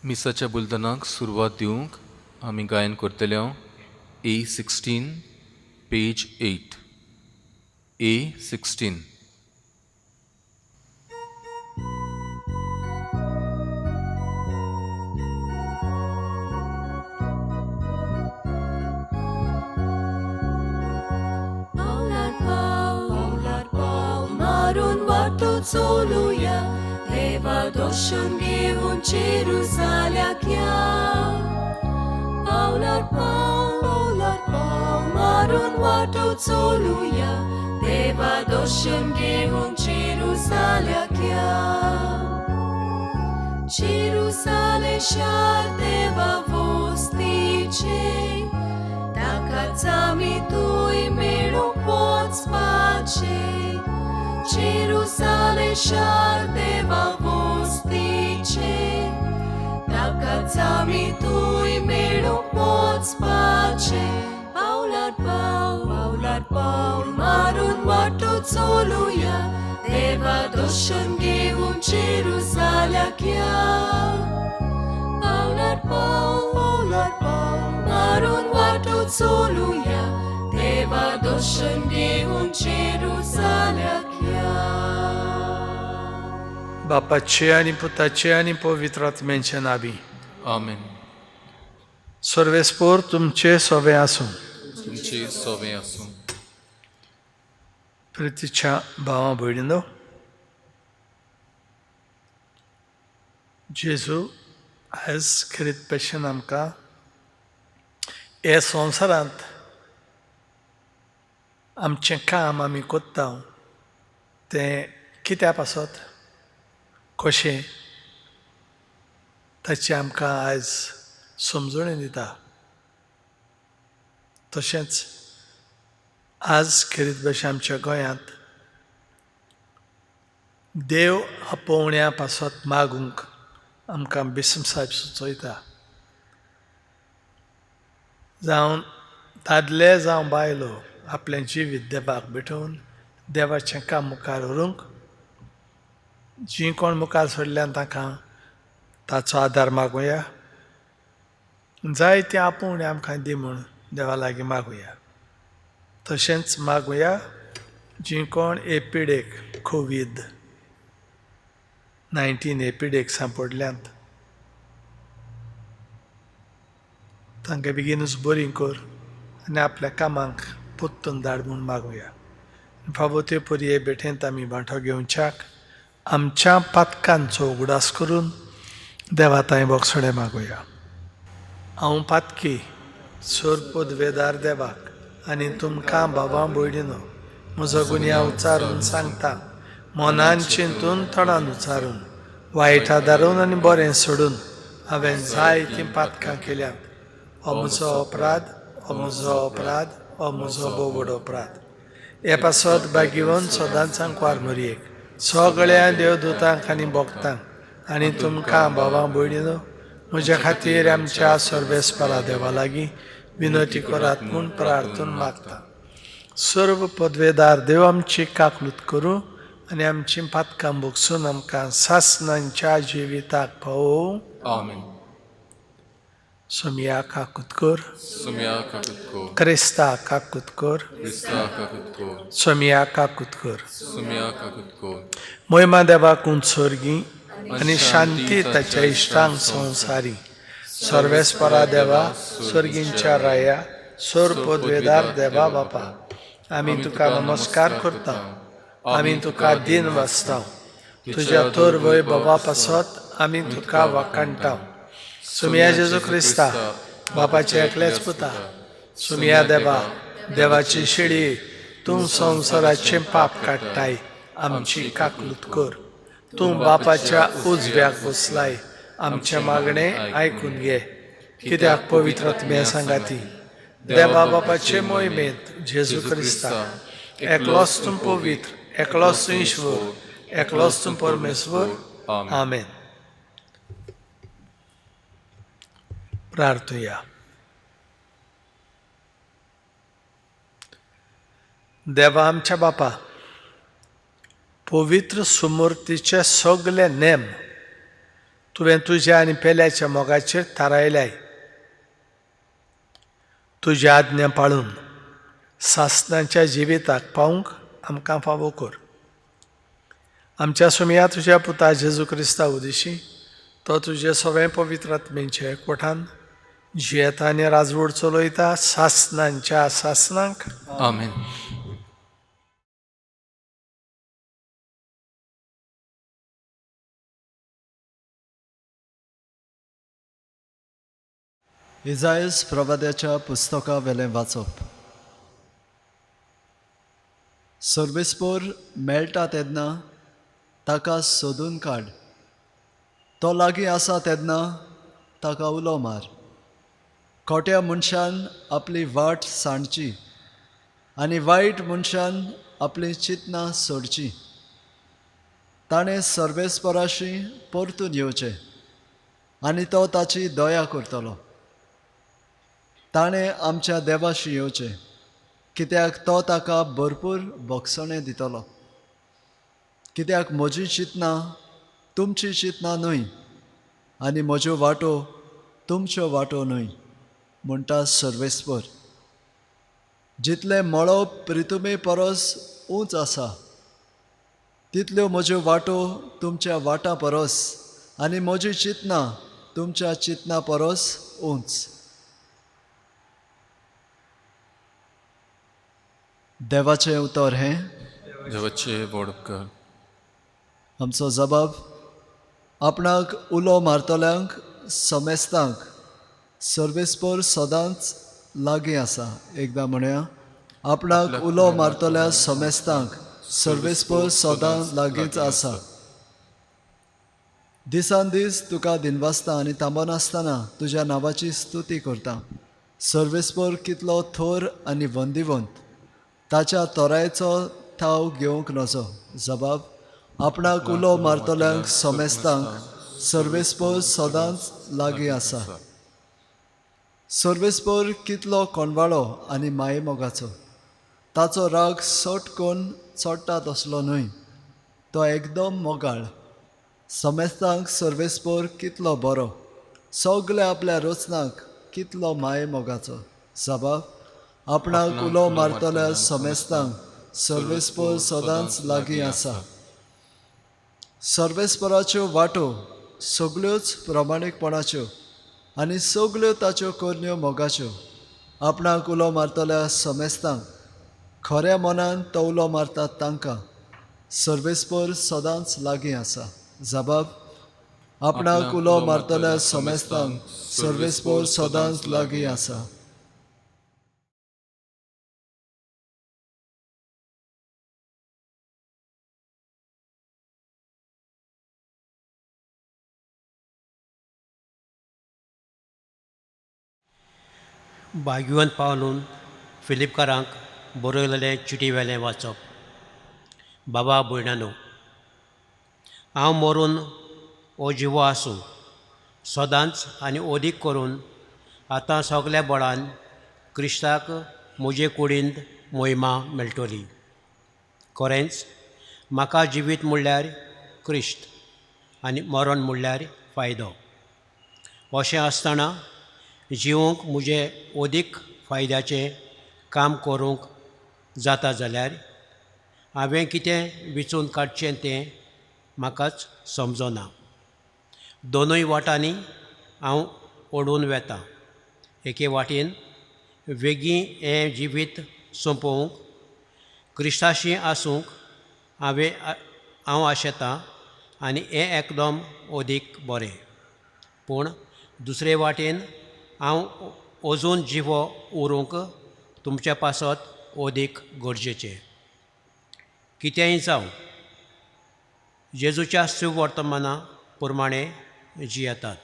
मिसाच्या बुलदानाक सुरवात दिवंक आमी गायन करतले. A 16, page 8, A 16. पावलार पावल, पावलार पावल मारून वाटो चलुया, देवा दर्शन घेवन जेरुजाल्याक या. पावलार पावल, पावलार पावल मारून वाटो चलुया, देवा दर्शन घेवन जेरुजाल्याक या. जेरुजाले शार देवा वस्तीचें, ताकाच आमी थंय मेळूंक वचपाचें. जेरुजाले शार देवा वस्तीचें, ताकाच आमी थंय मेळूंक वचपाचें. पावलार पावल, पावलार पावल मारून वाटो चलुया, देवा दर्शन घेवन जेरुजाल्याक या. पावलार पावल, पावलार पावल मारून वाटो चलुया, देवा दर्शन घेवन जेरुजाल्याक या. बापाचे आनी पुताचे आनी पवित्र आत्म्याचे नावी. आमेन. सर्वेस्पोर तुमचे सोवे आसूं. तुमचे सोवे आसूं. प्रितीच्या भावा भयणीनो, जेजू आयज खेरीत भशेन आमकां हे संवसारांत आमचें काम आमी कोत्ता तें कित्या पासत, कशें, ताची आमकां आयज समजणी दिता. तशेंच आज खेरीत भशेन आमच्या गोंयांत देव आपोवण्या पासत मागूंक आमकां बिस्म साहेब सुचयता. जावं दादले जावं बायलो आपलें जिवीत देवाक भेटोवन देवाचें काम मुखार व्हरूंक जीं कोण मुखार सोडल्यान तांकां ताचो आदार मागुया. जाय तें आपोवणें आमकां दी म्हूण देवा लागीं मागुया. तशेंच मागुया जीं कोण हे पिडेक कोवीड-19 हे पिडेक सांपडल्यांत तांकां बेगीनूच बरी कर आनी आपल्या कामाक पोत्तून धाड म्हूण मागुया. फावो त्यो पर्ये भेटेंत आमी वांटो घेवच्याक आमच्या पातकांचो उगडास करून देवा तांय बोगसोडे मागुया. हांव पातकी सोर पदवेदार देवाक आनी तुमकां भावां भयणीनो म्हजो गुन्यांव उचारून सांगता. मनान चिंतून तोंडान उचारून वायट आदारून आनी बरें सोडून हांवें जायतीं पातकां केल्यांत. हो म्हजो अपराध, हो म्हजो अपराध, हो म्हजो भोव व्हड अपराध. हे पासत भाग्यवंत सदांच आंकवार मरयेक सगळ्या देवदूतांक आनी भक्तांक आनी तुमकां भावां भयणीनो म्हज्या खातीर आमच्या सर्वेस्परा देवा लागीं विनंती करात म्हूण प्रार्थून मागता. सर्व पदवेदार देव आमची काकलूत करूं आनी आमची पातकां भोगसून आमकां सासनांच्या जिविताक पावोवं. आमेन. सोमया काकूत कर. सुम्या काकूत कर. क्रिस्ता काकूत कर. क्रिस्ता काकूत कर. सोमया काकूत कर. सुम्या काकूत कर. मोहिमा देवाक उत्सर्गी आनी शांती ताच्या इश्टांक संवसारी. सर्वेस्परा देवा, स्वर्गींच्या राया, सोर पदवेदार देवा बापा, आमी तुका नमस्कार करता, आमी तुका दिन वाचता. तुज्या तोर वैभवा पासत आमी तुका वाखाणटा. सुमिया जेजू क्रिस्ता, बापाचे एकलेच पुता, सुमिया देवा, देवाची शिडी, तूं संवसाराचें पाप काडटाय, आमची काकलूत कर. तूं बापाच्या उजव्याक बसलाय, आमचें मागणें आयकून घे. कित्याक पवित्र आत्म्या सांगाती देवा बापाचे मोहिमेंत जेजू क्रिस्ता एकलोच तूं पवित्र, एकलोच तूं ईश्वर, एकलोच तूं परमेश्वर. आमेन. प्रार्थुया. देवा आमच्या बापा, पवित्र सुमूर्तीचे सगळे नेम तुवें तुज्या आनी पेल्याच्या मोगाचेर थारायल्याय. तुज्या आज्ञा पाळून सासणाच्या जिविताक पावूंक आमकां फावो कर. आमच्या सुमया तुज्या पुता जेजू क्रिस्ता उदेशी तो तुजे सगळे पवित्र आत्मेच्या एकवटान जियेता आनी राजवट चलयता सासणांच्या सासणांक. आमेन. इजायस प्रवाद्याच्या पुस्तका वेलें वाचप. सर्वेस्पोर मेळटा तेन्ना ताका सोदून काड, तो लागीं आसा तेन्ना ताका उलो मार. खोट्या मनशान आपली वाट सांडची आनी वायट मनशान आपली चिंतनां सोडची. ताणें सर्वेस्पराशी परतून येवचें आनी तो ताची दया करतलो. ताणें आमच्या देवाशी येवचें, कित्याक तो ताका भरपूर भोगसणें दितलो. कित्याक म्हजी चिंतनां तुमची चिंतनां न्हय आनी म्हज्यो वाटो तुमच्यो वाटो न्हय, म्हणटा सर्वेस्पर. जितलें मळब प्रितुमे परस उंच आसा तितल्यो म्हज्यो वाटो तुमच्या वाटां परस आनी म्हजी चिंतनां तुमच्या चिंतनां परस उंच. देवाचें उतर हें. देवाचें व्हड उपकार. आमचो जबाब आपणाक उलो मारतल्यांक समेस्तांक सर्वेस्पर सदांच लागीं आसा. एकदां म्हणया, आपणाक उलो मारतल्या समेस्तांक सर्वेस्पर सदांच लागींच आसा. दिसान दीस तुका दिनवासता आनी थांबनासतना तुज्या नांवाची स्तुती करता. सर्वेस्पर कितलो थोर आनी वंदिवंत, ताच्या तोरायचो थाव घेवंक नजो. जबाब आपणाक उलो मारतल्यांक समेस्तांक सर्वेस्पर सदांच लागीं आसा. सर्वेस्पर कितलो कोणवाळो आनी मायेमोगाचो, ताचो राग सट कोन्न चडटा तसलो न्हय, तो एकदम मोगाळ. समेस्तांक सर्वेस्पर कितलो बरो, सगल्या आपल्या रचनाक कितलो मायेमोगाचो. जबाब आपणाक उलो मारतल्या समेस्तांक सर्वेस्पर सदांच लागीं आसा. सर्वेस्पराच्यो वाटो सगल्योच प्रमाणीकपणाच्यो आनी सगल्यो ताच्यो करण्यो मोगाच्यो. आपणाक उलो मारतल्या समेस्तांक खऱ्या मनान तो उलो मारता तांकां सर्वेस्पर सदांच लागीं आसा. जबाब आपणाक उलो मारतल्या समेस्तांक सर्वेस्पर सदांच लागीं आसा. भाग्यवंत पावलून फिलिपकारांक बरयलेलें चिटी वेलें वाचप. बाबा भयणानो, हांव मरून ओ जिवो आसूं सदांच आनी ओदीक करून आतां सगल्या बळान क्रिस्ताक म्हजे कुडींत मोहिमा मेळटली. खरेंच म्हाका जिवीत म्हणल्यार क्रिस्त आनी मरण म्हणल्यार फायदो. अशें आसतना जिवंक म्हजें अदीक फायद्याचें काम करूंक जाता जाल्यार हांवें कितें विचून काडचें तें म्हाकाच समजना. दोनूय वाटांनी हांव ओडून वेतां. एके वाटेन वेगीं हें जिवीत सोंपोवंक क्रिस्ताशी आसूंक हांव आशेतां आनी हें एकदम अदीक बरें. पूण दुसरे वाटेन हांव अजून जिवो उरूंक तुमच्या पासत अदीक गरजेचें. कितेंय जावं, जेजूच्या सुवर्तमाना प्रमाणे जियेतात.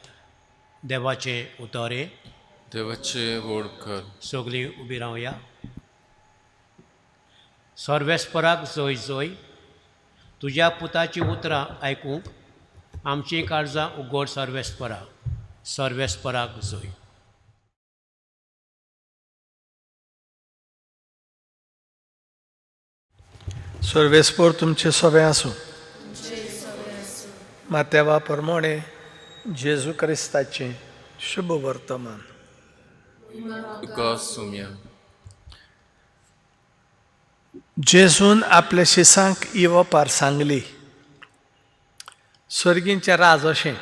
देवाचें उतर हें. देवाचें व्हड उपकार. सगळीं उबी रावया. सर्वेस्पराक जय जय. तुज्या पुताचीं उतरां आयकूंक आमचीं काळजां उगड सर्वेस्परा. सर्वेस्पराक जय. सर्वेस्पर तुमचे सगळे आसूं. मातेवा प्रमाणे जेजू क्रिस्ताचें शुभ वर्तमान. तुका सोम्या. जेजून आपल्या शिसांक ही वपार सांगली. सर्गींचें राज अशें,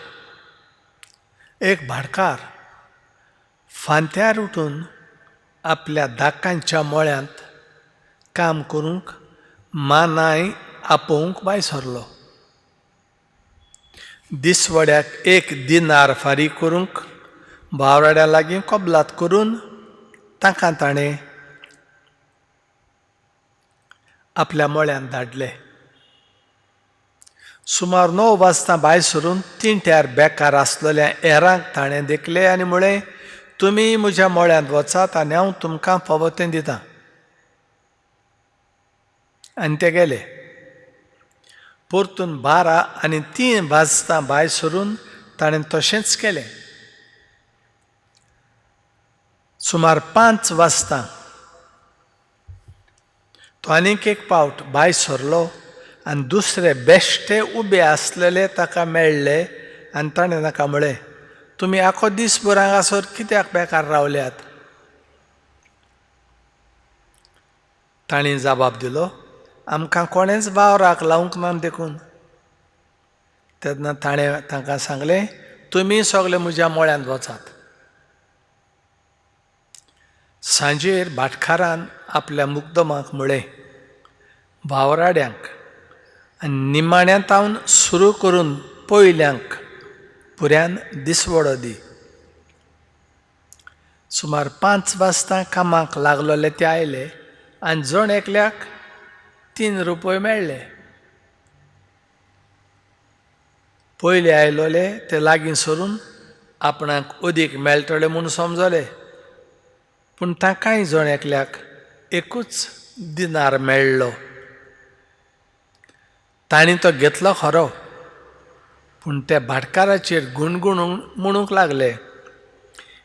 एक भाटकार फांत्यार उठून आपल्या धाकांच्या मळ्यांत काम करूंक मानाय आपोवंक भायर सरलो. दिसवड्याक एक दिनार फारीक करूंक बावराड्या लागीं कबलात करून तांकां ताणें आपल्या मळ्यांत धाडले. सुमार 9 वाजता भायर सरून तिंट्यार बेकार आसलेल्या हेरांक ताणें देखले आनी म्हळें, तुमी म्हज्या मळ्यांत वचात आनी हांव तुमकां फावो तें दितां. आनी ते गेले. परतून 12 आनी 3 वाजता भायर सरून ताणें तशेंच केलें. सुमार 5 वाजता तो आनीक एक पावट भायर सरलो आनी दुसरे बेश्टे उबे आसलेले ताका मेळ्ळे आनी ताणें ताका म्हळें, तुमी आखो दीसभर हांगासर कित्याक बेकार रावल्यात? ताणें जबाब दिलो, आमकां कोणेंच वावराक लावंक ना देखून. तेन्ना ताणें तांकां सांगलें, तुमी सगळे म्हज्या मळ्यांत वचात. सांजेर भाटकारान आपल्या मुग्दमाक म्हळें, वावराड्यांक आनी निमाण्यांतावन सुरू करून पयल्यांक पुऱ्यान दिसवडो दी. सुमार 5 वाजता कामाक लागलोले ते आयले आनी जण एकल्याक 3 रुपये मेळ्ळे. पयले आयलोले ते लागीं सरून आपणाक अदीक मेळटले म्हूण समजले, पूण तांकांय जण एकल्याक एकूच दिनार मेळ्ळो. तांणी तो घेतलो खरो, पूण ते भाटकाराचेर गुणगुणूंक म्हणूंक लागले,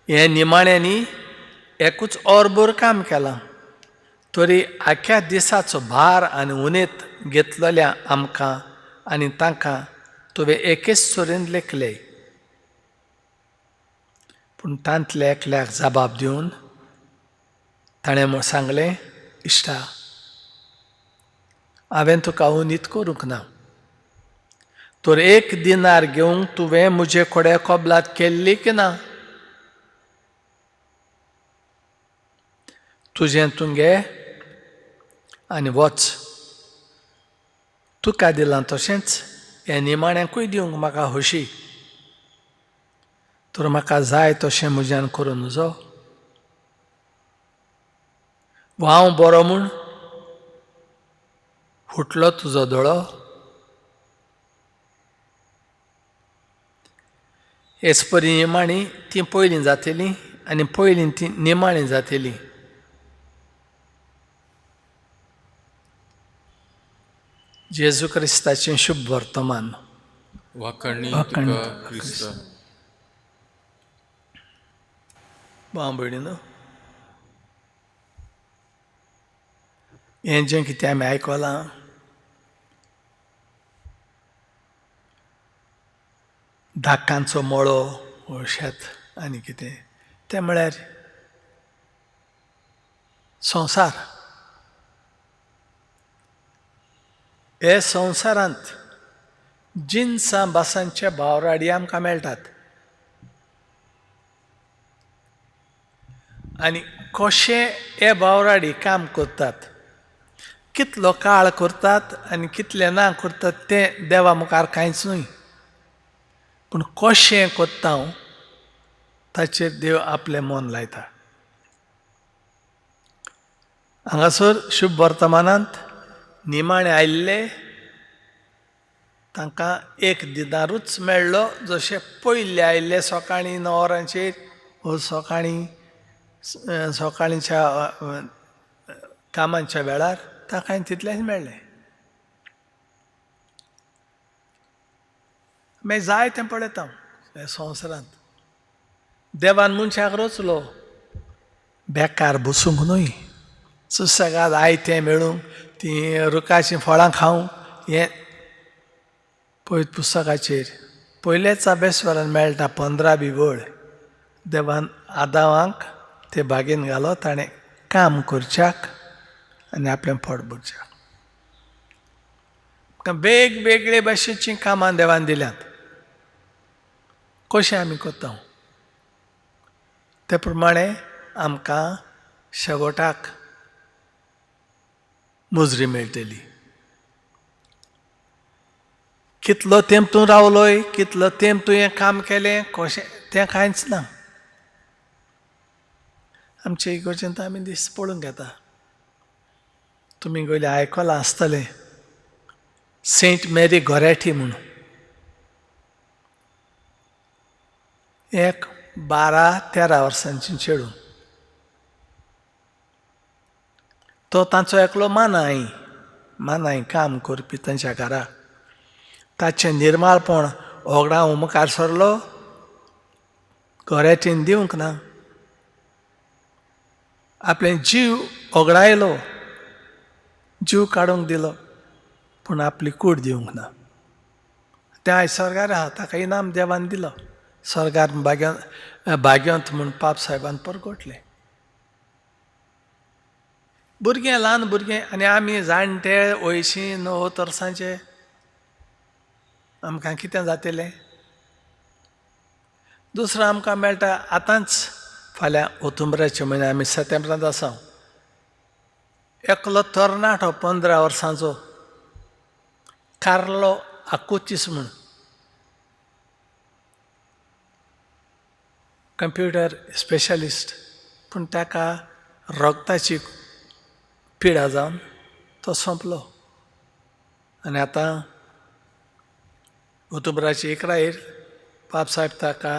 हे निमाण्यांनी एकूच ओरभर काम केलां, तरी आख्या दिसाचो भार आनी उनेत घेतलेल्या आमकां आनी तांकां तुवें एकेच तरेन लेखले. पूण तांतल्या एकल्याक जबाब दिवन ताणें सांगलें, इश्टा, हांवें तुका उनीत करूंक ना, तर एक दिनार घेवंक तुवें म्हजे कडेन कबलात केल्ली की ना? तुजें तूं घे आनी वच, तुका दिलां तशेंच हे निमाण्यांकूय दिवंक म्हाका खोशी, तर म्हाका जाय तशें म्हज्यान करूं नजो. हांव बरो म्हूण फुटलो तुजो दोळो? हेच परी निमाणी ती पयलीं जातली आनी पयलीं ती निमाणी जातली. जेजू क्रिस्ताचें शुभ वर्तमान. वाखाणी तुका क्रिस्ता. भाव भयणीनो, हें जें कितें आमी आयकलां धाकांचो मळो वो शेत आनी कितें तें म्हळ्यार संवसार. हे संवसारांत जिनसां भासांचे भावराडी आमकां मेळटात आनी कशें हे भावराडी काम करतात, कितलो काळ करतात आनी कितले ना करतात तें देवा मुखार कांयच न्हय, पूण कशें करता हांव ताचेर देव आपलें मन लायता. हांगासर शुभ वर्तमानांत निमाणे आयिल्ले तांकां एक दिनारूच मेळ्ळो, जशें पयले आयिल्ले सकाळीं 9 वरांचेर वो सकाळीं सकाळींच्या कामांच्या वेळार तांकां तितलेंच मेळ्ळें. मागीर जाय तें पळयता ह्या संवसारांत देवान मनशाक रचलो बेकार बसूंक न्हय, सुसेगाद आयतें मेळूंक, तीं रुखाचीं फळां खावंक. हें पळयत पुस्तकाचेर पयलेच अभ्यासवरान मेळटा 15 वळ. देवान आदावांक ते बागेन घालो, ताणें काम करच्याक आनी आपलें पोट भरच्याक. वेगवेगळे भाशेचीं कामां देवान दिल्यांत. कशें आमी करता ते प्रमाणे आमकां शेवटाक मुजरी मेळटली. कितलो तेंप तूं रावलोय, कितलो तेंप तुवें काम केलें, कशें तें कांयच ना. आमचे इगर्जेंत आमी दीस पळोवंक घेता. तुमी गोयले आयकलां आसतलें सेंट मेरी गोरेटी म्हूण. एक 12-13 वर्सांची चेडूं, तो तांचो एकलो मानाय, मानाय काम करपी तांच्या घरा. ताचें निर्माळपण ओगडा मुखार सरलो, गोरेटीन दिवंक ना, आपलें जीव ओगडायलो, जीव काडूंक दिलो, पूण आपली कूड दिवंक ना. तें आयज स्वर्गार आहा, ताका इनाम देवान दिलो. स्वर्गार भाग्यांत म्हूण पाप साहेबान परगटलें. भुरगें, ल्हान भुरगें, आनी आमी जाणटे 80 90 वर्सांचे, आमकां कितें जातलें? दुसरो आमकां मेळटा आतांच फाल्यां ओतुंबराचे म्हयने, आमी सप्टेंबरांत आसा. एकलो तरणाटो 15 वर्सांचो, कार्लो आकुतीस म्हूण, कंप्युटर स्पेशलिस्ट, पूण ताका रगताची पिडा जावन तो सोंपलो. आनी आतां ओतुंबराची 11 पाप साहेब ताका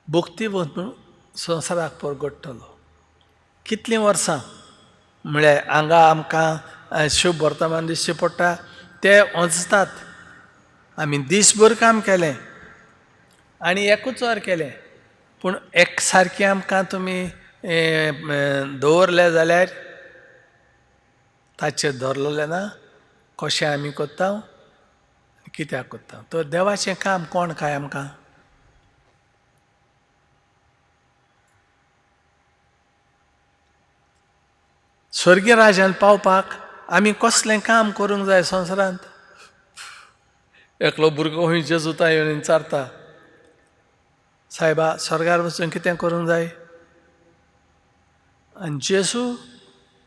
भुक्ती म्हूण संवसाराक परगडटलो. कितलीं वर्सां म्हळ्यार हांगा आमकां शुभ वर्तमान दिसचें पडटा, ते वचतात. आमी दीसभर काम केलें आनी एकूच वर केलें, पूण एक सारकें आमकां तुमी दवरलें जाल्यार ताचेर दवरलें ना, कशें आमी करता, कित्याक करता? तर देवाचें काम कोण काय आमकां? स्वर्गीय राजान पावपाक आमी कसलें काम करूंक जाय संवसारांत? एकलो भुरगो खंय जेजुता येवन विचारता, सायबा स्वर्गार वचून कितें करूंक जाय? आनी जेजू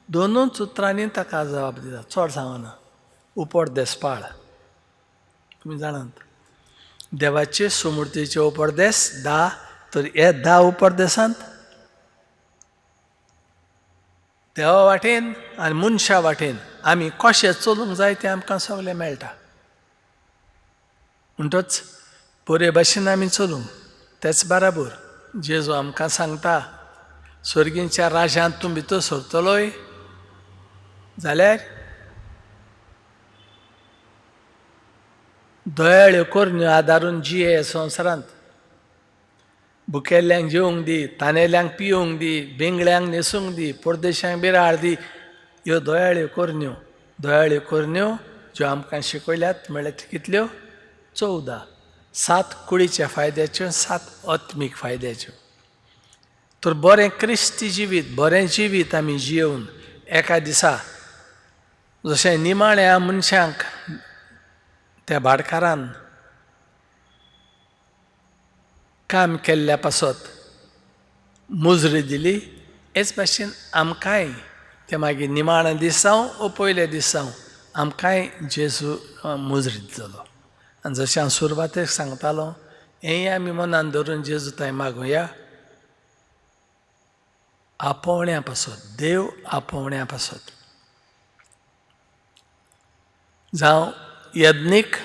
दोनूच उतरांनी ताका जबाब दिता, चड सांगना. उपरदेस पाळ. तुमी जाणात देवाचे सुमूर्तीचे उपरदेस 10, तर हे 10 उपरदेसांत देवा वाटेन आनी मनशा वाटेन आमी कशें चलूंक जाय तें आमकां सगळें मेळटा. म्हणटच बरे भाशेन आमी चलूंक. तेच बराबर जेजू आमकां सांगता, स्वर्गींच्या राजांत तूं भितर सरतलोय जाल्यार दयाळ्यो करण्यो आदारून जिये संवसारांत. भुकेल्ल्यांक जेवंक दी, तानेल्यांक पिवंक दी, बेंगळ्यांक न्हेसूंक दी, परदेशांक बिराड दी. ह्यो दयाळ्यो करण्यो, दयाळ्यो करण्यो ज्यो आमकां शिकयल्यात म्हळ्यार कितल्यो? 14. 7 कुडीच्या फायद्याच्यो, 7 आत्मीक फायद्याच्यो. तर बरें क्रिस्ती जिवीत, बरें जिवीत आमी जियेवन एका दिसा जशें निमाण्या मनशांक त्या भाटकारान काम केल्ल्या पासत मुजरी दिली, हेच भाशेन आमकांय ते मागीर निमाणे दीस जावं वो पयले दीस जावं आमकांय जेजू मुजरी दितलो. आनी जशें हांव सुरवातेक सांगतालो, हेंय आमी मनान धरून जेजू थंय मागुया. आपोवण्या पासत, देव आपोवण्या पासत, जावं यज्ञीक,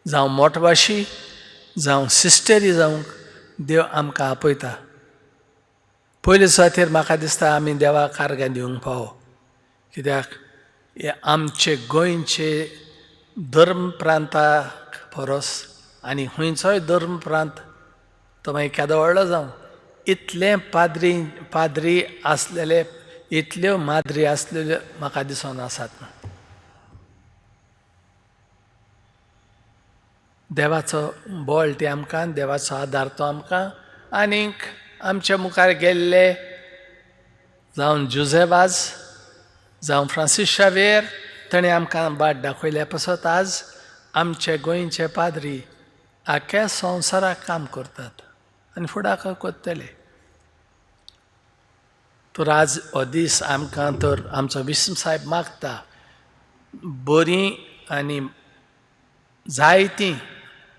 जावं मोटवाशी, जावं सिस्टरी जावंक देव आमकां आपयता. पयले सुवातेर म्हाका दिसता आमी देवाक कार्गां दिवंक फावो, कित्याक हे आमचे गोंयचे धर्म प्रांता परस आनी खंयचोय धर्म प्रांत तो मागीर केदो व्हडलो जावं, इतले पाद्री पाद्री आसलेले, इतल्यो माद्री आसलेल्यो म्हाका दिसोन आसात. देवाचो बळ ती आमकां, देवाचो आदार तो आमकां. आनीक आमच्या मुखार गेल्ले जावन जुझे वाज, जावं फ्रांसीस शावेर, ताणें आमकां बाट दाखयल्या पासत आज आमचे गोंयचे पाद्री आख्या संवसाराक काम करतात आनी फुडाकार करतले. तर आज हो दीस आमकां तर आमचो विष्णू साहेब मागता बरीं आनी जायतीं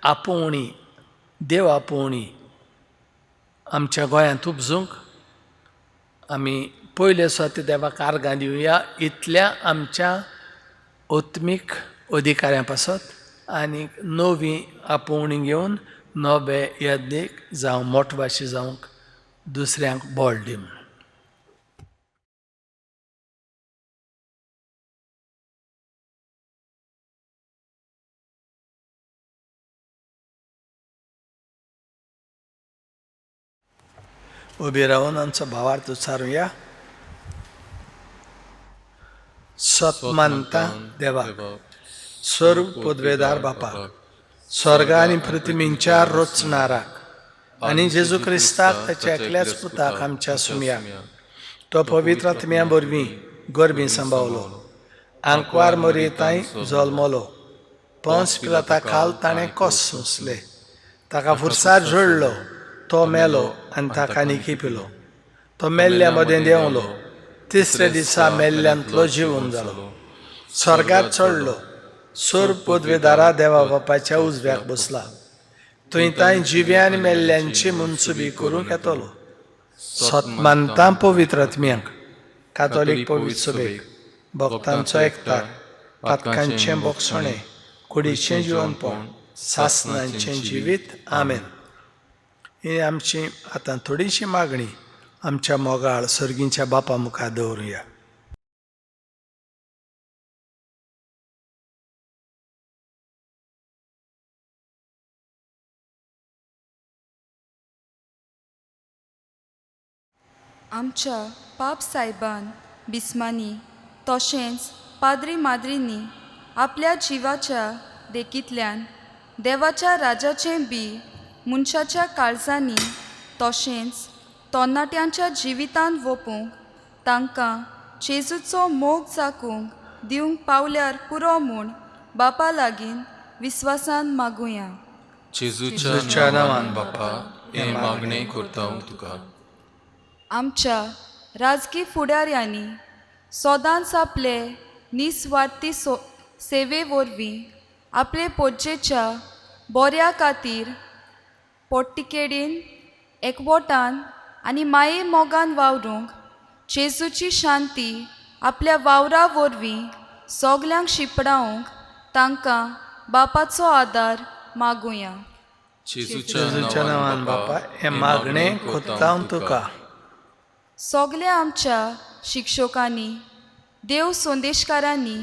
आपोवणी, देव आपोवणी आमच्या गोंयांत उपजूंक आमी पयले सुवाते देवाक आर्गां दिवया इतल्या आमच्या आत्मीक अधिकाऱ्यां पासत आनी नवी आपोवणी घेवन नवे यादीक जावं मोटवाशी जावंक दुसऱ्यांक बळ दी म्हूण. उबी रावन आमचो भावार्थ उच्चारुया. सत मानता देवाक, सर्व पदवेदार बापाक, स्वर्ग आनी पृथ्वींच्या रचणाराक आनी जेजू क्रिस्ताक ताच्या एकल्याच पुताक आमच्या सुमयाक, तो पवित्र आत्म्या वरवीं गर्भी सांबावलो, आंकवार मोरयेताय जल्मलो, पंस पिलाता खाल ताणें कस सोंसले, ताका फुरसार जोडलो, तो मेलो आनी ताका निकी पिलो, तो मेल्ल्या मदें देंवलो, तिसऱ्या दिसा मेल्ल्यांतलो जिवन जालो, स्वर्गार चडलो, सोर पदवेदारा देवा बापाच्या उजव्याक बसला, थंय तांय जिव्या आनी मेल्ल्यांची मनसुबी करूंक येतलो. सत मानता पवित्र आत्म्यांक, कातोलीक पवित्र सभेक, भक्तांचो एकतार, पातकांचें बोगसणें, कुडीचें जिवनपण, सासनांचें जिवीत. आमेन. ही आमची आतां थोडीशी मागणी आमच्या मोगाळ सर्गींच्या बापा मुखार दवरुया. आमच्या पाप सायबान बिस्मानी तशेंच पाद्री माद्रींनी आपल्या जिवाच्या देखींतल्यान देवाच्या राजाचें बी मनशाच्या काळजांनी तशेंच तरणाट्यांच्या जिवितांत वोपूंक तांकां जेजूचो मोग चाकूंक दिवंक पावल्यार पुरो म्हूण बापा लागीं विस्वासान मागुया. जेजूच्या नांवान बापा हें मागणें करता तुका. आमच्या राजकी फुडाऱ्यांनी सदांच आपले निस्वार्थी सेवे वरवीं आपले पोज्जेच्या बऱ्या खातीर पोटतिकेडीन एकवटान आनी माये मोगान वावरूंक जेजूची शांती आपल्या वावरा वरवीं सगल्यांक शिंपडावंक तांकां बापाचो आदार मागुया. जेजूच्या नांवान बापा हें मागणें करता तुका. सगल्या आमच्या शिक्षकांनी, देव संदेशकारांनी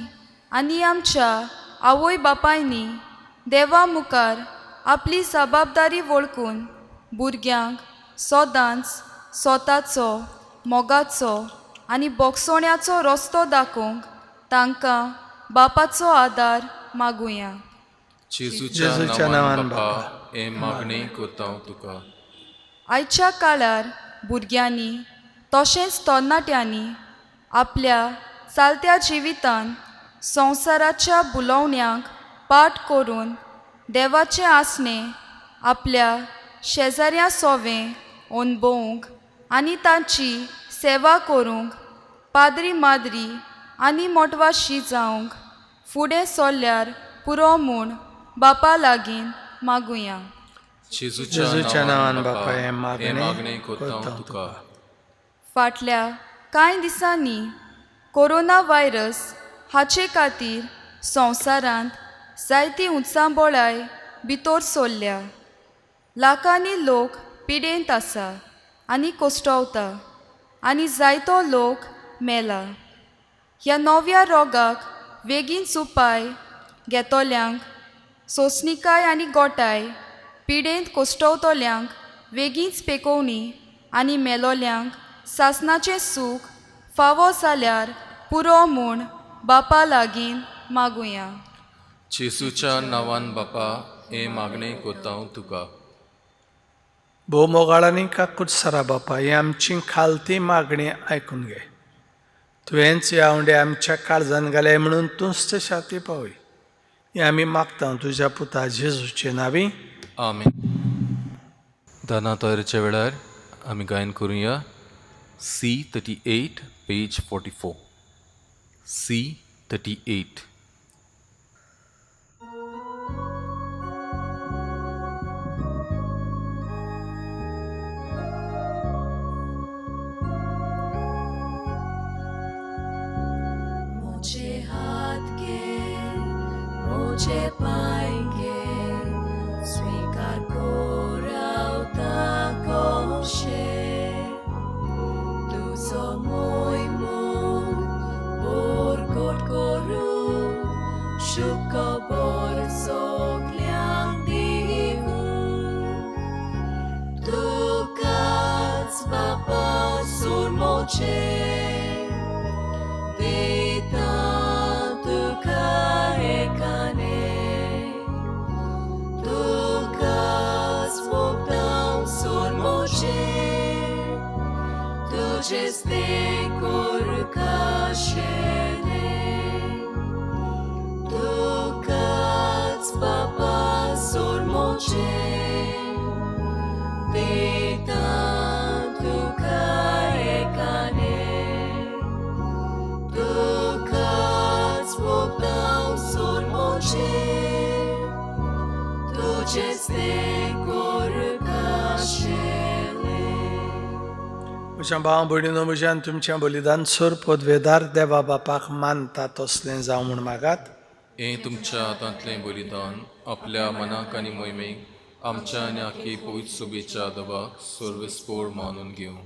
आनी आमच्या आवय बापायनी देवा मुखार आपली जबाबदारी वळखून भुरग्यांक सदांच स्वताचो मोगाचो आनी बोगसोण्याचो रस्तो दाखोवंक तांकां बापाचो आदार मागुया. जेजूच्या नांवान बापा हें मागणें करता तुका. आयच्या काळार भुरग्यांनी तशेंच तरणाट्यांनी आपल्या चालत्या जिवितान संवसाराच्या बुलोवण्यांक पाठ करून देवाचें आसणें आपल्या शेजाऱ्यां सोवें अणभवूंक आनी तांची सेवा करूंक पाद्री माद्री आनी मोटवाशी जावंक फुडें सरल्यार पुरो म्हूण बापा लागीं मागुया. जेजूच्या नांवान बापा हें मागणें करता तुका. फाटल्या कांय दिसांनी कोरोना व्हायरस हाचे खातीर संवसारांत जायती उंचाबळाय भितर सरल्या. लाखांनी लोक पिडेंत आसा आनी कोश्टवता आनी जायतो लोक मेला. ह्या नव्या रोगाक बेगीन उपाय घेतल्यांक सोंसणीकाय आनी गोठाय, पिडेंत कोश्टवतल्यांक बेगीनच पेकोवणी आनी मेलोल्यांक सासनाचें सूख फावो जाल्यार पुरो म्हूण बापा लागीं मागुया. जेजूच्या नांवान बापा हें मागणें कोतांव तुका. भोव मोगाळांनी काकूट सरा बापा, ही आमची खालती मागणी आयकून घे. तुवेंच ह्या उंडे आमच्या काळजान घाले म्हणून तूंच ते शाती पावय. हें आमी मागता तुज्या पुता जेजूचे नांवी. आमेन. दाना तयारेच्या वेळार आमी गायन करुया C 38 page 44. C 38. मुझे हाथ के मुझे पाएंगे स्वीकार कोरावता कोशे तुझो मोय मुख बोरकोट करू शुकबर सगल्यांक दिवूं तुकाच बापा सुरमोचे दिता तुका एकाने तुकाच मोगतां सुरमोचे तुजेच ते कोरकाशेले तुकाच बापा सुरमोचे दिता तुका एकाने तुकाच मोगतां सुरमोचे तुजेच ते कोरकाशेले. म्हज्या भाव भयणीनो, म्हज्यान तुमचें बलिदान सोर पदवेदार देवा बापाक मानता तसलें जावं म्हूण मागात. हें तुमच्या हातांतलें बलिदान आपल्या मनाक आनी मोहिमेक आमच्या आनी आखी पवित्र सोबेच्या दबाक सर्वेस्पोर मानून घेवं.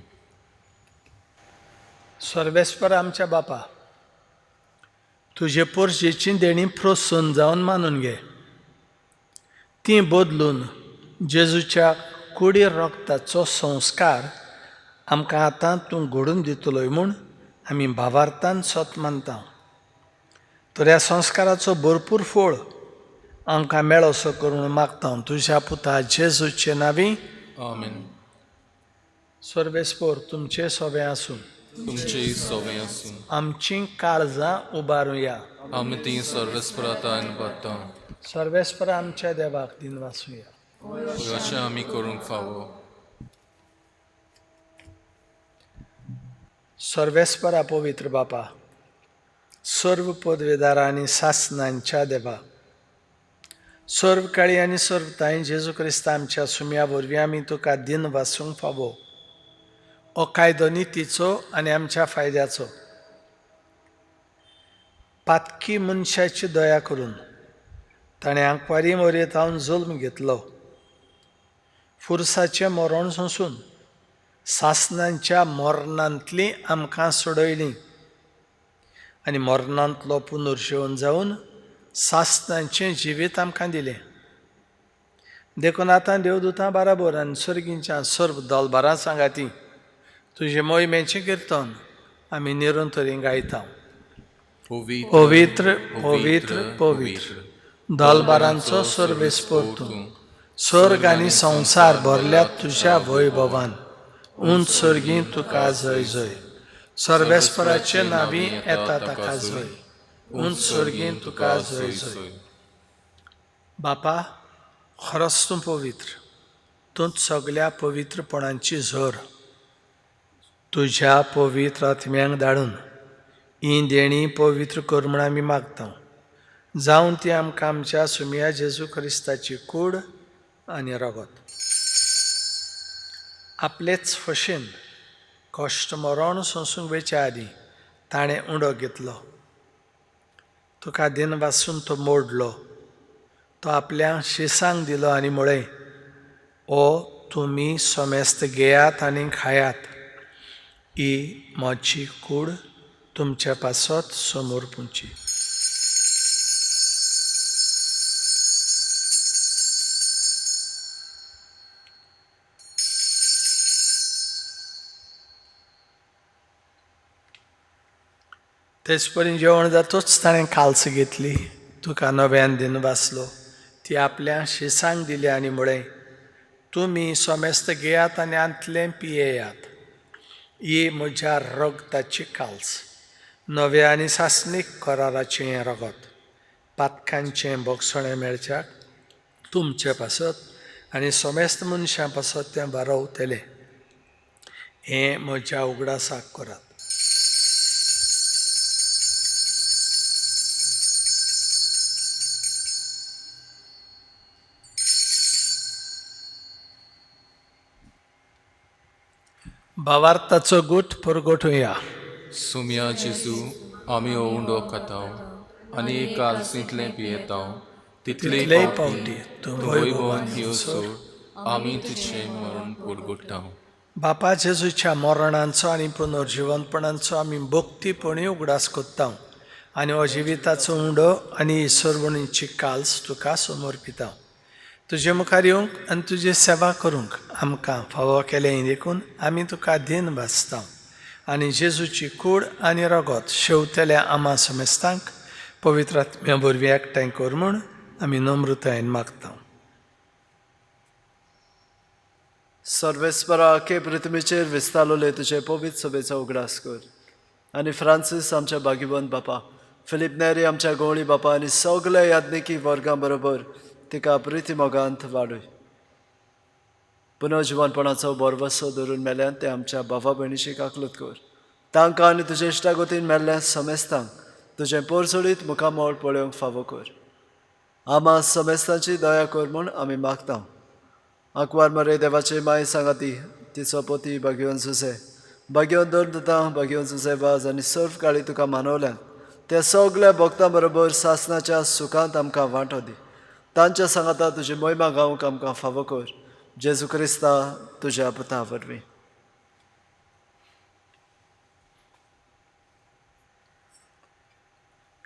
सर्वेस्पर आमच्या बापा, तुजे पोरशेची देणी प्रोत्सोन जावन मानून घे. ती बदलून जेजूच्या कुडी रक्ताचो संस्कार आमकां आतां तूं घडून दितलोय म्हूण आमी भावार्थान सत मानता. तर ह्या संस्काराचो भरपूर फळ आमकां मेळोसो करून मागता तुज्या पुता जेजूचे नांवी. आमेन. सर्वेस्पोर तुमचे सोबें आसूं. तुमचेय सोबें आसूं. आमची काळजां उबारुया. आमी ती सर्वेस्परातान बाता. सर्वेस्पर आमच्या देवाक दिनवासुया. अशें आमी करूंक फावो. सर्वेस्परा पवित्र बापा, सर्व पदवेदारा आनी सासनांच्या देवा, सर्व काळी आनी सर्व ताई जेजू क्रिस्त आमच्या सुम्या वरवीं आमी तुका दिन वासूंक फावो. हो कायदो नितीचो आनी आमच्या फायद्याचो. पातकी मनशाची दया करून ताणें आंकवारी मोरयेत हांव जल्म घेतलो. फुरसाचें मरण सोंसून सासनांच्या मरणांतली आमकां सोडयली आनी मरणांतलो पुनर्जीवन जावन सासनांचें जिवीत आमकां दिलें. देखून आतां देवदूतां बाराबर आनी सर्गींच्या सर्व दलबारां सांगाती तुजें मोहिमेचें किर्तन आमी निरंतरी गायता. पवित्र पवित्र पवित्र दलबारांचो सर्वेस्पोर तूं, स्वर्ग आनी संवसार भरल्यात तुज्या वैभवान. उंच सर्गी तुका जय जय. सर्वेस्पराचे नांवी येता ताका जय. उंच सर्गी तुका जय जय. बापा, खरोच तूं पवित्र, तूंच सगल्या पवित्रपणांची झर. तुज्या पवित्र आत्म्यांक धाडून ही देणी पवित्र कर म्हूण आमी मागता. जावन ती आमकां आमच्या सुमया जेजू क्रिस्ताची कूड आनी रगत आपलेच फशेन कश्ट मरण सोंसूंक वेच्या आदीं ताणें उंडो घेतलो. तुका दिन वासून तो मोडलो. तो आपल्या शिसांक दिलो आनी म्हळें, ओ तुमी समेस्त घेयात आनी खायात, ही म्हजी कूड तुमच्या पासत समोर पुंची. तेच परी जेवण जातूच ताणें काल्स घेतली, तुका नव्यान दिन वाचलो, ती आपल्या शिसांक दिली आनी म्हळें, तुमी सोमेस्त घेयात आनी आंतलें पियेयात. ही म्हज्या रगताची काल्स, नव्या आनी सासणीक कराराचें हें रगत, पातकांचें भोगसणें मेळच्याक तुमचे पासत आनी समेस्त मनशां पासत तें बरोवतलें. हें म्हज्या उगडासाक करात. भावार्थाचो गूट परगटुया. सुम्या जेजू, आमी हो उंडो खाताव आनी कालसींतलें पियेताव, तितले पावटी तूं वैभवान येवसर आमी तुजें मरण परगटाव. बापा जेजूच्या मरणांचो आनी पुनर्जिवनपणाचो आमी भक्तीपणी उगडास कोत्ता आनी हो जिविताचो उंडो आनी इसरवणीची काल्स तुका समर्पिता. तुजे मुखार येवंक आनी तुजी सेवा करूंक आमकां फावो केलें देखून आमी तुका धीन भासता आनी जेजूची कूड आनी रगत शेवतल्या आमा समेस्तांक पवित्र आत्म्या वरवीं एकठांय कर म्हूण आमी नम्रतायेन मागता. सर्वेस्परा आखे पृथ्वीचेर विस्तारलोले तुजे पवित्र सभेचो उगडास कर आनी फ्रांसीस आमच्या भाग्यवंत बापा, फिलीप नेरी आमच्या गवळी बापा आनी सगल्या याज्ञिकी वर्गां बरोबर तिका प्रिती मोगांत वाडय. पुनर्जिवनपणाचो भरवसो धरून मेल्यान ते आमच्या भावा भयणीची काकलूत कर. तांकां आनी तुजे इश्टागतीन मेल्ल्या समेस्तांक तुजें पोरसोळीत मुखामळ पळोवंक फावो कर. आमा समेस्तांची दया कर म्हूण आमी मागता. आंकवार मरे देवाचे माय सांगाती, तिचो पती भाग्यवन सुसे, भाग्यवन दर भाग्यवन सुसे वाज आनी सर्व काळी तुका मानवल्यान त्या सगल्या भक्तां बरोबर सासनाच्या सुखांत आमकां वांटो दी. तांच्या सांगाता तुजी मोहिमा गावंक आमकां फावो कर. जेजू क्रिस्ता तुज्या पुता वरवीं.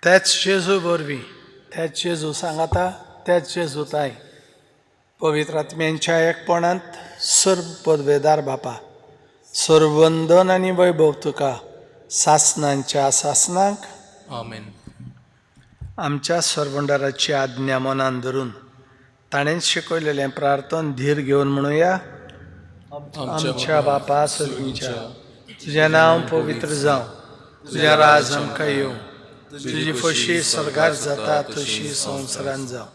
त्याच जेजू वरवीं, त्याच जेजू सांगाता, त्याच जेजू ताय, पवित्र आत्म्यांच्या एकपणांत सर्व पदवेदार बापा, सर्वंदन आनी वैभव तुका सासनांच्या सासनांक. आमेन. आमच्या सर्वंडाराची आज्ञा मनान धरून ताणें शिकयलेलें प्रार्थन धीर घेवन म्हणुया. आमच्या बापा सर्गीच्या, तुजें नांव पवित्र जावं, तुजें राज आमकां येवं, तुजी फशी स्वर्गार जाता तशी संवसारान जावं.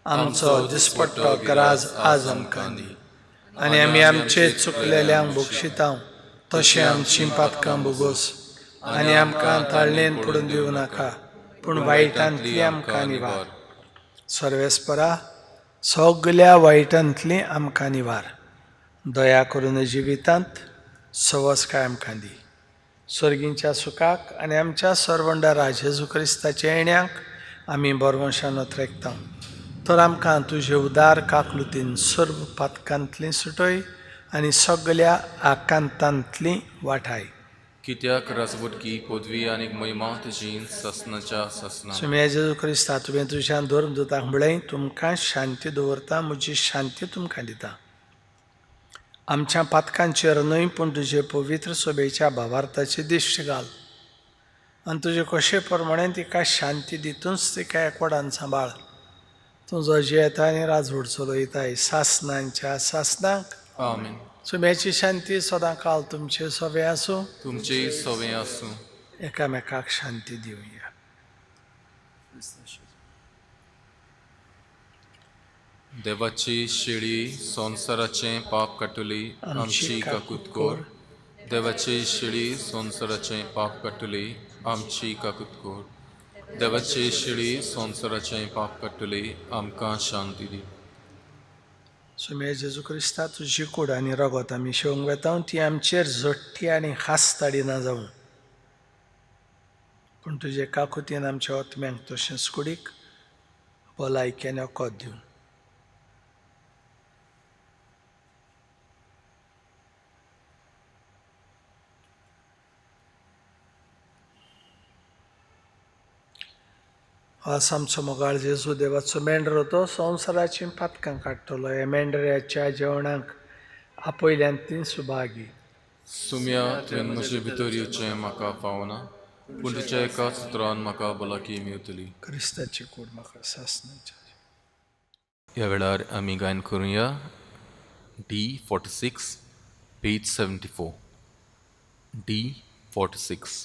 आमचो दिसपट्टो ग्राज आज आमकां दी आनी आमी आमचे चुकलेल्यांक बक्षितांव तशें आमचीं पातकां भोगोस आनी आमकां ताळणेन पडून दिवं नाका, पूण वायटांतली आमकां निवार. सर्वेस्परा, सगल्या वायटांतली आमकां निवार. दया करून जिवितांत सवसकाय आमकां दी. सर्गींच्या सुखाक आनी आमच्या सर्वंडारा जेजू क्रिस्ताच्या येण्याक आमी बरवंशान अत्रेकता. तर आमकां तुजे उदार काकलुतीन सर्व पातकांतली सुटय आनी सगल्या आकांतांतली वाठाय. कित्याक राजवटकी पदवी आनी महिमा तुजी ससनाच्या ससना. सुम्या जेजू क्रिस्ता, तुवें तुज्या धर्मदूतांक म्हळें, तुमकां शांती दवरता, म्हजी शांती तुमकां दिता. आमच्या पातकांचेर न्हय पूण तुजे पवित्र सभेच्या भावार्थाची दिश्ट घाल आनी तुजे कशे प्रमाणे तिका शांती दितूच तिका एकवटान सांबाळ. तुजो जियेता आनी राजवट चलयताय सासनांच्या सासनांक. आमेन. सुम्याची शांती सदां काल तुमचे सवे आसूं, तुमचेय सवे आसूं. एकामेकाक शांती दिवया. देवाची शेळी संवसाराचें पाप काडटली, आमची काकूत कर. देवाची शेळी संवसाराचें पाप काडटली, आमची काकूत कर. देवाची शेळी संवसाराचें पाप काडटली, आमकां शांती दी. सुम्या जेजू क्रिस्ता, तुजी कूड आनी रगत आमी शेवंक वेता ती आमचेर झट्टी आनी खास ताडिना जावं, पूण तुजे काकुतीन आमच्या आत्म्यांक तशेंच कुडीक भलायकी आनी वखद दिवं. हो आमचो मोगाळ जेजू देवाचो मेंढरो, तो संवसाराचीं पातकां काडटलो. ह्या मेंढऱ्याच्या जेवणाक आपयल्यान तीं सुभागी. सुम्या, तुवें म्हजे भितर येवचें म्हाका फावना, पूण तुज्या एका सुत्रान म्हाका भलायकी मेवतली. क्रिस्ताची कूड म्हाका सासनाच्या. ह्या वेळार आमी गायन करुया D 46 page 74 D 46.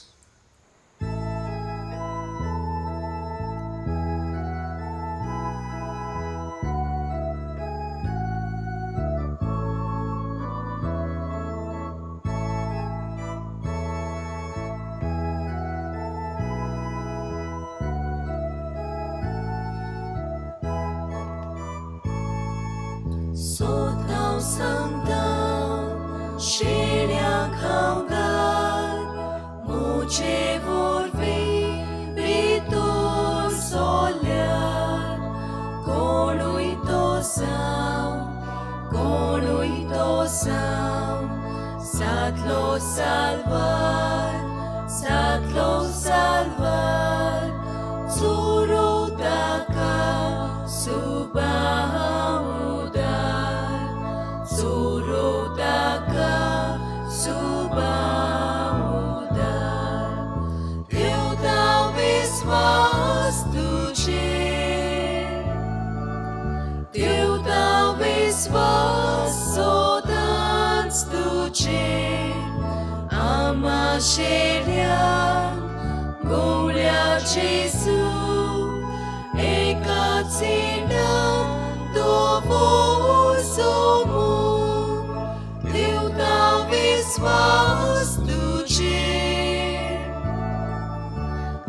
सोताव सांगता शेळ्यांक हांव दार म्हजे वरवीं भितर सोल्यार कोणूय तो जावं कोणूय तो जावं जातलो साल्वार जातलो साल्वार चोरो ताका सुबाउदार चोरो ताका सुबाउदार देवता विस्वास तुजेर देवता विस्वास सदांच तुजेर आमा शेऱ्यान गोवळ्या जेजू एका चिनान दवर सोमून देवता विस्वास तुजेर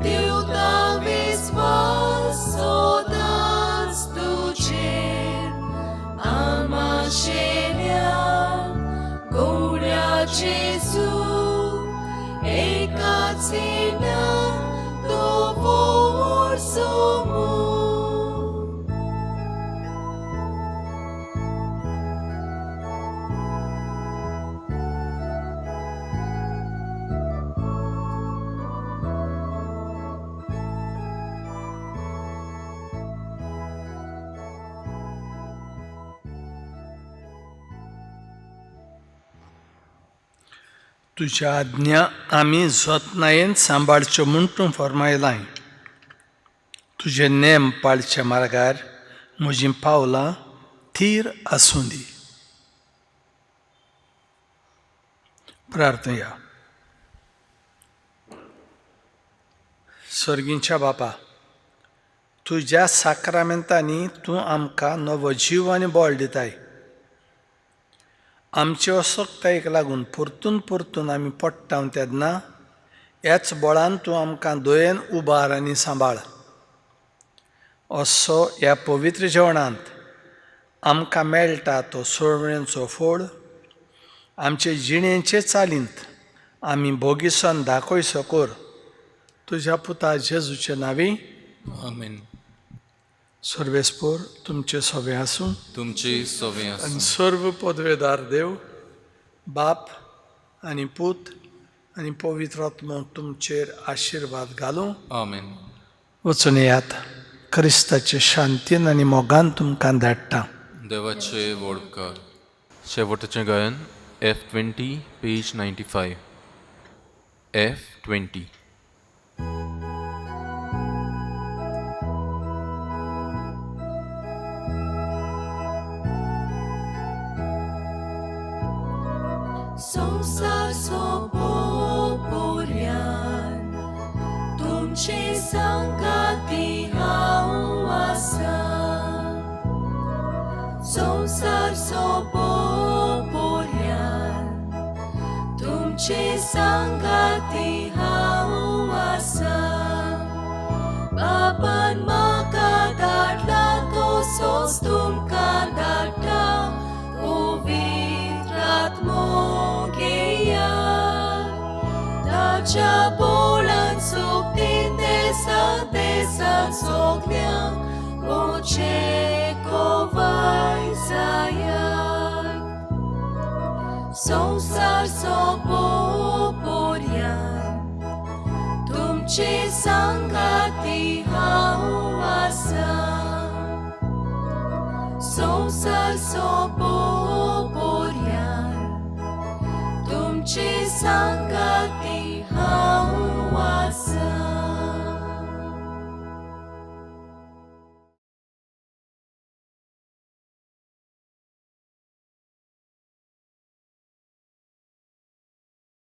देवता विस्वास सदांच तुजेर आमा शेऱ्यान गोवळ्या जेजू एका चिनान दवर सोमून. तुज्या आज्ञा आमी जतनायेन सांबाळच्यो म्हूण तूं फर्मायलाय. तुजे नेम पाळच्या मार्गार म्हजीं पावलां थीर आसूं दी. प्रार्थया. सर्गींच्या बापा, तुज्या साक्रामेंतांनी तूं आमकां नवो जीव आनी बळ दिताय. आमचे असक्तायेक लागून परतून परतून आमी पडटा तेन्ना ह्याच बळान तूं आमकां दयेन उबार आनी सांबाळ. असो ह्या पवित्र जेवणांत आमकां मेळटा तो सोळण्याचो फोड आमचे जिणेचे चालींत आमी भोगीसन दाखयसो कर. तुज्या पुता जेजूचे नांवी आमेन. सर्वेस्पोर तुमचे सोबे आसूं. तुमचे सोबे आनी आसूं. सर्व पदवेदार देव बाप आनी पूत आनी पवित्र आत्मो तुमचेर आशिर्वाद घालूं. आमेन. वचून येयात. क्रिस्ताचे शांतीन आनी मोगान तुमकां धाडटा. देवाचे वोडकार. शेवटचें गायन F 20 page 95 F 20. संवसार सोंपोपर्यान तुमचे सांगाती हांव आसा. संवसार सोंपोपर्यान तुमचे सांगाती हांव आसा. बापान म्हाका धाडला तसोच तुमकां धाडटा पवित्र आत्मो घेयात. ताच्या बोळान सुकतीन देसा देसान सगल्यांक म्हजे कोवाय जायात. संवसार सोंपोपर्यान तुमचे सांगाती हांव आसा. संवसार सोंपोपर्यान तुमचे सांगाती